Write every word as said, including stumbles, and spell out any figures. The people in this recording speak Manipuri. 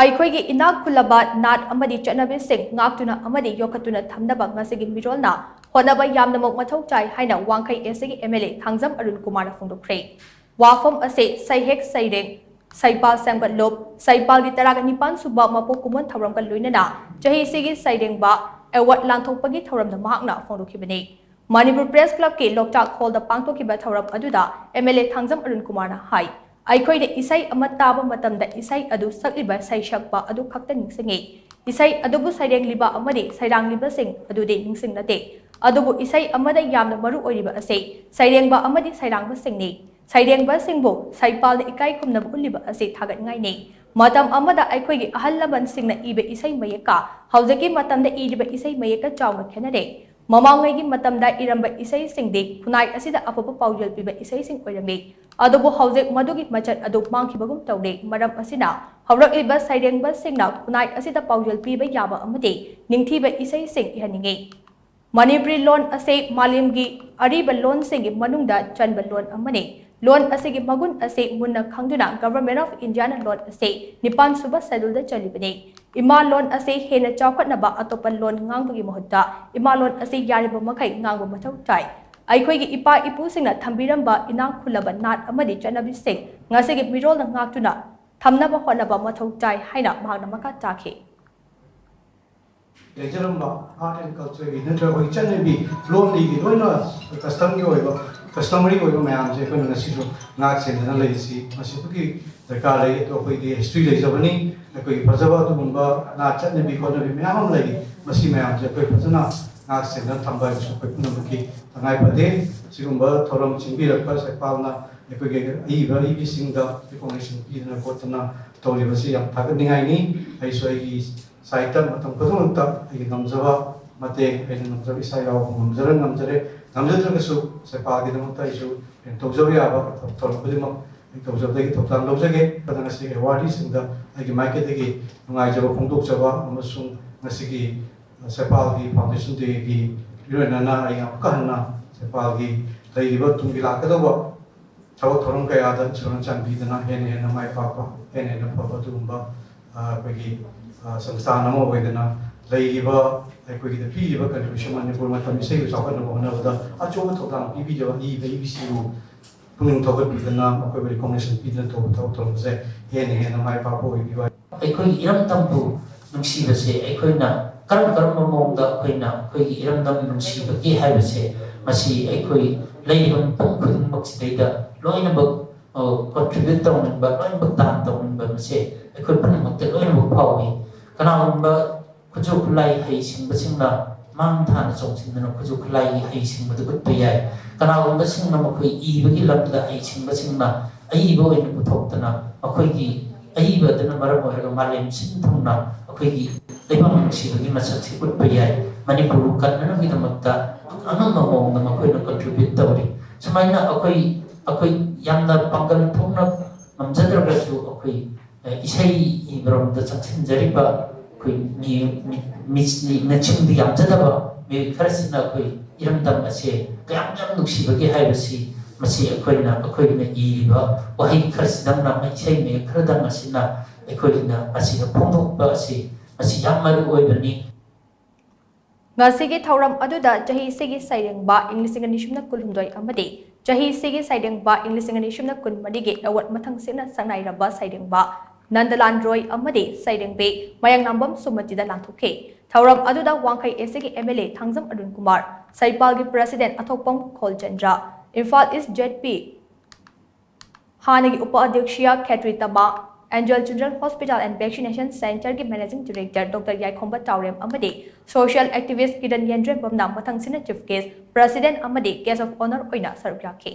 ꯑꯩꯈꯣꯏꯒꯤ ꯏꯅꯥꯛ ꯈꯨꯜꯂꯕ ꯅꯥꯠ ꯑꯃꯗꯤ ꯆꯠꯅꯕꯤꯁꯤꯡ ꯉꯥꯛꯇꯨꯅ ꯑꯃꯗꯤ ꯌꯣꯛꯈꯠꯇꯨꯅ ꯊꯝꯅꯕ ꯉꯁꯤꯒꯤ ꯃꯤꯔꯣꯜꯅ ꯍꯣꯠꯅꯕ ꯌꯥꯝꯅꯃꯛ ꯃꯊꯧ ꯇꯥꯏ ꯍꯥꯏꯅ ꯋꯥꯡꯈꯩ ꯑꯦꯁ ꯁꯤꯒꯤ M L A Thangjam Arun ꯀꯨꯃꯥꯔꯅ ꯐꯣꯡꯗꯣꯛꯈ꯭ꯔꯦ꯫ ꯋꯥꯐꯝ ꯑꯁꯤ ꯁꯩꯍꯦꯛ ꯁꯩꯔꯦꯡ ꯁꯩꯄꯥꯜ ꯁꯦꯝꯒꯠꯂꯨꯞ ꯁꯩꯄꯥꯜꯒꯤ ꯇꯔꯥꯒ ꯅꯤꯄꯥꯟ ꯁꯨꯕ ꯃꯄꯣꯛ ꯀꯨꯝꯑꯣꯟ ꯊꯧꯔꯝꯒ ꯂꯣꯏꯅꯅ ꯆꯍꯤꯁꯤꯒꯤ ꯁꯩꯔꯦꯡꯕ ꯑꯦꯋꯥꯔꯗ ꯂꯥꯟꯊꯣꯛꯄꯒꯤ ꯊꯧꯔꯝꯗ ꯃꯍꯥꯛꯅ ꯐꯣꯡꯗꯣꯛꯈꯤꯕꯅꯤ꯫ ꯃꯅꯤꯄꯨꯔ ꯄ꯭ꯔꯦꯁ ꯀ꯭ꯂꯕꯀꯤ ꯂꯣꯛꯇꯥꯛ ꯍꯣꯜꯗ ꯄꯥꯡꯊꯣꯛꯈꯤꯕ ꯊꯧꯔꯝ ꯑꯗꯨꯗ M L A Thangjam Arun ꯀꯨꯃꯥꯔꯅ ꯍꯥꯏ, ꯑꯩꯈꯣꯏꯅ ꯏꯁꯩ ꯑꯃ ꯇꯥꯕ ꯃꯇꯝꯗ ꯏꯁꯩ ꯑꯗꯨ ꯁꯛꯂꯤꯕ ꯁꯩꯁꯛꯄ ꯑꯗꯨ ꯈꯛꯇ ꯅꯤꯡꯁꯤꯡꯉꯤ꯫ ꯏꯁꯩ ꯑꯗꯨꯕꯨ ꯁꯩꯔꯦꯡꯂꯤꯕ ꯑꯃꯗꯤ ꯁꯩꯔꯥꯡꯂꯤꯕꯁꯤꯡ ꯑꯗꯨꯗꯤ ꯅꯤꯡꯁꯤꯡꯅꯗꯦ꯫ ꯑꯗꯨꯕꯨ ꯏꯁꯩ ꯑꯃꯗ ꯌꯥꯝꯅ ꯃꯔꯨ ꯑꯣꯏꯔꯤꯕ ꯑꯁꯤ ꯁꯩꯔꯦꯡꯕ ꯑꯃꯗꯤ ꯁꯩꯔꯥꯡꯕꯁꯤꯡꯅꯤ꯫ ꯁꯩꯔꯦꯡꯕꯁꯤꯡꯕꯨ ꯁꯩꯄꯥꯜꯅ ꯏꯀꯥꯏ ꯈꯨꯝꯅꯕ ꯎꯠꯂꯤꯕ ꯑꯁꯤ ꯊꯥꯒꯠꯅꯤꯡꯉꯥꯏꯅꯤ꯫ ꯃꯇꯝ ꯑꯃꯗ ꯑꯩꯈꯣꯏꯒꯤ ꯑꯍꯜ ꯂꯃꯟꯁꯤꯡꯅ ꯏꯕ ꯏꯁꯩ ꯃꯌꯦꯛꯀ ꯍꯧꯖꯤꯛꯀꯤ ꯃꯇꯝꯗ ꯏꯔꯤꯕ ꯏꯁꯩ ꯃꯌꯦꯛꯀ ꯆꯥꯎꯅ ꯈꯦꯠꯅꯔꯦ꯫ ꯃꯃꯥꯡꯉꯩꯒꯤ ꯃꯇꯝꯗ ꯏꯔꯝꯕ ꯏꯁꯩꯁꯤꯡꯗꯤ ꯈꯨꯟꯅꯥꯏ ꯑꯁꯤꯗ ꯑꯐꯕ ꯄꯥꯎꯖꯦꯜ ꯄꯤꯕ ꯏꯁꯩꯁꯤꯡ ꯑꯣꯏꯔꯝꯃꯤ꯫ ꯑꯗꯨꯕꯨ ꯍꯧꯖꯤꯛ ꯃꯗꯨꯒꯤ ꯃꯆꯠ ꯑꯗꯨ ꯃꯥꯡꯈꯤꯕꯒꯨꯝ ꯇꯧꯔꯦ꯫ ꯃꯔꯝ ꯑꯁꯤꯅ ꯍꯧꯔꯛꯂꯤꯕ ꯁꯩꯔꯦꯡꯕꯁꯤꯡꯅ ꯈꯨꯟꯅꯥꯏ ꯑꯁꯤꯗ ꯄꯥꯎꯖꯦꯜ ꯄꯤꯕ ꯌꯥꯕ ꯑꯃꯗꯤ ꯅꯤꯡꯊꯤꯕ ꯏꯁꯩꯁꯤꯡ ꯏꯍꯟꯅꯤꯡꯉꯤ꯫ ꯃꯅꯤꯄꯨꯔꯤ ꯂꯣꯟ ꯑꯁꯤ ꯃꯥꯂꯦꯝꯒꯤ ꯑꯔꯤꯕ ꯂꯣꯟꯁꯤꯡꯒꯤ ꯃꯅꯨꯡꯗ ꯆꯟꯕ ꯂꯣꯟ ꯑꯃꯅꯤ꯫ ꯂꯣꯟ ꯑꯁꯤꯒꯤ ꯃꯒꯨꯟ ꯑꯁꯤ ꯃꯨꯟꯅ ꯈꯪꯗꯨꯅ Government of Indiaꯅ ꯂꯣꯟ ꯑꯁꯤ ꯅꯤꯄꯥꯟ ꯁꯨꯕ ꯁꯦꯗꯨꯜꯗ ꯆꯜꯂꯤꯕꯅꯤ꯫ ꯏꯃꯥ ꯂꯣꯟ ꯑꯁꯤ ꯍꯦꯟꯅ ꯆꯥꯎꯈꯠꯅꯕ ꯑꯇꯣꯞꯄ ꯂꯣꯟ ꯉꯥꯡꯕꯒꯤ ꯃꯍꯨꯠꯇ ꯏꯃꯥ ꯂꯣꯟ ꯑꯁꯤ ꯌꯥꯔꯤꯕ ꯃꯈꯩ ꯉꯥꯡꯕ ꯃꯊꯧ ꯇꯥꯏ꯫ ꯑꯩꯈꯣꯏꯒꯤ ꯏꯄꯥ ꯏꯄꯨꯁꯤꯡꯅ ꯊꯝꯕꯤꯔꯝꯕ ꯏꯅꯥꯛ ꯈꯨꯜꯂꯕ ꯅꯥꯠ ꯑꯃꯗꯤ ꯆꯠꯅꯕꯤꯁꯤꯡ ꯉꯁꯤꯒꯤ ꯃꯤꯔꯣꯜꯅ ꯉꯥꯛꯇꯨꯅ ꯊꯝꯅꯕ ꯍꯣꯠꯅꯕ ꯃꯊꯧ ꯇꯥꯏ ꯍꯥꯏꯅ ꯃꯍꯥꯛꯅ ꯃꯈꯥ ꯇꯥꯈꯤ꯫ ꯂꯩꯖꯔꯝꯕ art and cultureꯒꯤ ꯅꯠꯇ꯭ꯔꯒ ꯑꯩꯈꯣꯏꯒꯤ ꯆꯠꯅꯕꯤ ꯂꯣꯟ ꯂꯤꯒꯤ ꯂꯣꯏꯅ customꯒꯤ ꯑꯣꯏꯕ customary ꯑꯣꯏꯕ ꯃꯌꯥꯝꯁꯦ ꯑꯩꯈꯣꯏꯅ ꯉꯁꯤꯁꯨ ꯉꯥꯛ ꯁꯦꯟꯗꯅ ꯂꯩꯔꯤꯁꯤ ꯃꯁꯤꯗꯨꯒꯤ ꯗꯔꯀꯥꯔ ꯂꯩ꯫ ꯑꯗꯣ ꯑꯩꯈꯣꯏꯗꯤ history ꯂꯩꯖꯕꯅꯤ꯫ ꯑꯩꯈꯣꯏꯒꯤ ꯐꯖꯕ ꯑꯗꯨꯒꯨꯝꯕ ꯅꯥꯠ ꯆꯠꯅꯕꯤ ꯈꯣꯠꯅꯕꯤ ꯃꯌꯥꯝ ꯑꯃ ꯂꯩꯔꯤ꯫ ꯃꯁꯤ ꯃꯌꯥꯝꯁꯦ ꯑꯩꯈꯣꯏ ꯐꯖꯅ ꯉꯥꯛ ꯁꯦꯟꯗꯅ ꯊꯝꯕ ꯍꯥꯏꯕꯁꯨ ꯑꯩꯈꯣꯏ ꯄꯨꯝꯅꯃꯛꯀꯤ ꯇꯉꯥꯏ ꯐꯗꯦ꯫ ꯁꯤꯒꯨꯝꯕ ꯊꯧꯔꯝ ꯁꯤꯟꯕꯤꯔꯛꯄ ꯁꯩꯄꯥꯜꯅ ꯑꯩꯈꯣꯏꯒꯤ ꯑꯏꯕ ꯑꯏꯕꯤꯁꯤꯡꯗ recognition ꯄꯤꯗꯅ ꯈꯣꯠꯇꯅ ꯇꯧꯔꯤꯕꯁꯤ ꯌꯥꯝ ꯊꯥꯒꯠꯅꯤꯡꯉꯥꯏꯅꯤ꯫ ꯑꯩꯁꯨ ꯑꯩꯒꯤ ꯁꯥꯍꯤꯇ꯭ꯌ ꯃꯇꯝ ꯈꯨꯗꯤꯡꯃꯛꯇ ꯑꯩꯒꯤ ꯉꯝꯖꯕ ꯃꯇꯦꯡ, ꯑꯩꯅ ꯉꯝꯖꯕ ꯏꯁꯥ ꯌꯥꯎꯕ ꯉꯝꯖꯔ ꯉꯝꯖꯔꯦ꯫ ꯉꯝꯖꯗ꯭ꯔꯒꯁꯨ ꯁꯩꯄꯥꯜꯒꯤꯗꯃꯛꯇ ꯑꯩꯁꯨ ꯇꯧꯖꯕ ꯌꯥꯕ ꯊꯧꯔꯝ ꯈꯨꯗꯤꯡꯃꯛ ꯑꯩ ꯇꯧꯖꯕꯗꯒꯤ ꯊꯧꯗꯥꯡ ꯂꯧꯖꯒꯦ꯫ ꯑꯗꯨꯅ ꯉꯁꯤꯒꯤ awardee ꯁꯤꯡꯗ ꯑꯩꯒꯤ ꯃꯥꯏꯀꯩꯗꯒꯤ ꯅꯨꯡꯉꯥꯏꯖꯕ ꯐꯣꯡꯗꯣꯛꯆꯕ ꯑꯃꯁꯨꯡ ꯉꯁꯤꯒꯤ ꯁꯩꯄꯥꯜꯒꯤ Foundation Dayꯒꯤ ꯏꯔꯣꯏꯅꯅ ꯑꯩ ꯑꯃꯨꯛꯀ ꯍꯟꯅ ꯁꯩꯄꯥꯜꯒꯤ ꯂꯩꯔꯤꯕ ꯇꯨꯡꯒꯤ ꯂꯥꯛꯀꯗꯧꯕ ꯊꯕꯛ ꯊꯧꯔꯝ ꯀꯌꯥꯗ ꯏꯁꯣꯔꯅ ꯆꯥꯟꯕꯤꯗꯅ ꯍꯦꯟꯅ ꯍꯦꯟꯅ ꯃꯥꯏ ꯄꯥꯛꯄ, ꯍꯦꯟꯅ ꯍꯦꯟꯅ ꯐꯕ ꯑꯗꯨꯒꯨꯝꯕ ꯑꯩꯈꯣꯏꯒꯤ ꯁꯪꯁꯊꯥꯟ ꯑꯃ ꯑꯣꯏꯗꯅ ꯂꯩꯔꯤꯕ ꯑꯩꯈꯣꯏꯒꯤꯗ ꯄꯤꯔꯤꯕ contribution, ꯃꯅꯤꯄꯨꯔ ꯃꯇꯝ ꯏꯁꯩꯕꯨ ꯆꯥꯎꯈꯠꯅꯕ ꯍꯣꯠꯅꯕꯗ ꯑꯆꯧꯕ ꯊꯧꯗꯥꯡ ꯄꯤꯕꯤꯔꯤꯕ ꯑꯏꯕ ꯑꯏꯕꯤꯁꯤꯡꯕꯨ ꯄꯨꯛꯅꯤꯡ ꯊꯧꯒꯠꯄꯤꯗꯅ ꯃꯈꯣꯏꯕꯨ recognition ꯄꯤꯗꯨꯅ ꯇꯧꯕ ꯊꯕꯛ ꯊꯧꯔꯝꯁꯦ ꯍꯦꯟꯅ ꯍꯦꯟꯅ ꯃꯥꯏ ꯄꯥꯛꯄ ꯑꯣꯏꯕꯤꯌꯨ ꯍꯥꯏ꯫ ꯑꯩꯈꯣꯏꯒꯤ ꯏꯔꯝꯗꯝꯕꯨ ꯅꯨꯡꯁꯤꯕꯁꯦ ꯑꯩꯈꯣꯏꯅ ꯀꯔꯝ ꯀꯔꯝꯕ ꯃꯑꯣꯡꯗ ꯑꯩꯈꯣꯏꯅ ꯑꯩꯈꯣꯏꯒꯤ ꯏꯔꯝꯗꯝ ꯅꯨꯡꯁꯤꯕꯒꯦ ꯍꯥꯏꯕꯁꯦ ꯃꯁꯤ ꯑꯩꯈꯣꯏ ꯂꯩꯔꯤꯕ ꯃꯐꯝ ꯈꯨꯗꯤꯡꯃꯛꯁꯤꯗꯩꯗ ꯂꯣꯏꯅꯃꯛ contribute ꯇꯧꯅꯤꯡꯕ, ꯂꯣꯏꯅꯃꯛ ꯗꯥꯟ ꯇꯧꯅꯤꯡꯕ ꯃꯁꯦ ꯑꯩꯈꯣꯏ ꯄꯨꯝꯅꯃꯛꯇ ꯂꯣꯏꯅꯃꯛ ꯐꯥꯎꯏ꯫ ꯀꯅꯥꯒꯨꯝꯕ ꯈꯨꯠꯁꯨ ꯈꯨꯠꯂꯥꯏ ꯍꯩꯁꯤꯡꯕꯁꯤꯡꯅ ꯃꯥꯡ ꯊꯥꯅ ꯆꯣꯡꯁꯤꯟꯗꯨꯅ ꯈꯨꯠꯁꯨ ꯈꯨꯠꯂꯥꯏꯒꯤ ꯍꯩꯁꯤꯡꯕꯗꯨ ꯎꯠꯄ ꯌꯥꯏ꯫ ꯀꯅꯥꯒꯨꯝꯕꯁꯤꯡꯅ ꯃꯈꯣꯏ ꯏꯕꯒꯤ ꯂꯝꯗ ꯍꯩꯁꯤꯡꯕꯁꯤꯡꯅ ꯑꯏꯕ ꯑꯣꯏꯅ ꯄꯨꯊꯣꯛꯇꯅ ꯃꯈꯣꯏꯒꯤ ꯑꯏꯕ ꯑꯗꯨꯅ ꯃꯔꯝ ꯑꯣꯏꯔꯒ ꯃꯥꯂꯦꯝ ꯁꯤꯟ ꯊꯨꯡꯅ ꯑꯩꯈꯣꯏꯒꯤ ꯂꯩꯕꯥꯛ ꯅꯨꯡꯁꯤꯕꯒꯤ ꯃꯁꯛꯁꯤ ꯎꯠꯄ ꯌꯥꯏ꯫ ꯃꯅꯤꯄꯨꯔꯕꯨ ꯀꯟꯅꯅꯕꯒꯤꯗꯃꯛꯇ ꯑꯉꯝꯕ ꯃꯑꯣꯡꯗ ꯃꯈꯣꯏꯅ contribute ꯇꯧꯔꯤ꯫ ꯁꯨꯃꯥꯏꯅ ꯑꯩꯈꯣꯏ ꯑꯩꯈꯣꯏ ꯌꯥꯝꯅ ꯄꯥꯡꯒꯜ ꯊꯣꯛꯅ ꯉꯝꯖꯗ꯭ꯔꯒꯁꯨ ꯑꯩꯈꯣꯏ ꯏꯁꯩ ꯏꯕꯔꯣꯝꯗ ꯆꯪꯁꯤꯟꯖꯔꯤꯕ ꯑꯩꯈꯣꯏ ꯃꯤꯑꯣꯏ ꯃꯤ- ꯃꯤ- ꯃꯁꯤꯡꯗꯤ ꯌꯥꯝꯖꯗꯕ ꯃꯤꯑꯣꯏ ꯈꯔꯁꯤꯅ ꯑꯩꯈꯣꯏ ꯏꯔꯝꯗꯝ ꯑꯁꯦ ꯀꯌꯥꯝ ꯌꯥꯝ ꯅꯨꯡꯁꯤꯕꯒꯦ ꯍꯥꯏꯕꯁꯤ ꯃꯁꯤ ꯑꯩꯈꯣꯏꯅ ꯑꯩꯈꯣꯏꯅ ꯏꯔꯤꯕ ꯋꯥꯍꯩ ꯈꯔꯁꯤꯗꯪꯅ, ꯏꯁꯩ ꯃꯌꯦꯛ ꯈꯔꯗꯪ ꯑꯁꯤꯅ ꯑꯩꯈꯣꯏꯅ ꯃꯁꯤꯗ ꯐꯣꯡꯗꯣꯛꯄ ꯑꯁꯤ ꯃꯁꯤ ꯌꯥꯝ ꯃꯔꯨ ꯑꯣꯏꯕꯅꯤ꯫ ꯉꯁꯤꯒꯤ ꯊꯧꯔꯝ ꯑꯗꯨꯗ ꯆꯍꯤꯁꯤꯒꯤ ꯁꯩꯔꯦꯡꯕ ꯏꯪ ꯂꯤꯁꯤꯡ ꯑꯅꯤ ꯁꯨꯞꯅ ꯀꯨꯟꯍꯨꯝꯗꯣꯏ ꯑꯃꯗꯤ ꯆꯍꯤꯁꯤꯒꯤ ꯁꯩꯔꯦꯡꯕ ꯏꯪ ꯂꯤꯁꯤꯡ ꯑꯅꯤ ꯁꯨꯞꯅ ꯀꯨꯟꯃꯔꯤꯒꯤ ꯑꯦꯋꯥꯔꯗ ꯃꯊꯪꯁꯤꯠꯅ ꯁꯛꯅꯥꯏꯔꯕ ꯁꯩꯔꯦꯡꯕ ꯅꯟꯗꯂꯥꯜ ꯔꯣꯏ ꯑꯃꯗꯤ ꯁꯩꯔꯦꯡꯕꯤ ꯃꯌꯥꯡꯂꯥꯝꯕꯝ ꯁꯨꯃꯇꯤꯗ ꯂꯥꯟꯊꯣꯛꯈꯤ꯫ ꯊꯧꯔꯝ ꯑꯗꯨꯗ ꯋꯥꯡꯈꯩ ꯑꯦꯁ ꯁꯤꯒꯤ M L A Thangjam Arun Kumar, ꯁꯩꯄꯥꯜꯒꯤ ꯄ꯭ꯔꯁꯤꯗꯦꯟꯠ ꯑꯊꯣꯛꯄꯝ ꯈꯣꯜꯆꯟꯗ꯭ꯔ, ꯏꯝꯐꯥꯜ ꯏꯁ ꯖꯦꯠ ꯄꯤ ꯍꯥꯟꯅꯒꯤ ꯎꯄ ꯑꯗ꯭ꯌꯛꯁ ꯈꯦꯇ꯭ꯔꯤ ꯇꯃꯥ, Angel Children Hospital and Vaccination Centreꯒꯤ Managing Director Doctor ꯌꯥꯏꯈꯣꯝꯕ ꯇꯥꯎꯔꯦꯝ ꯑꯃꯗꯤ social activist Kiran ꯌꯦꯟꯗ꯭ꯔꯦꯝꯕꯝꯅ ꯃꯊꯪꯁꯤꯠꯅ chief guest, president ꯑꯃꯗꯤ guest of honour ꯑꯣꯏꯅ ꯁꯔꯨꯛ ꯌꯥꯈꯤ꯫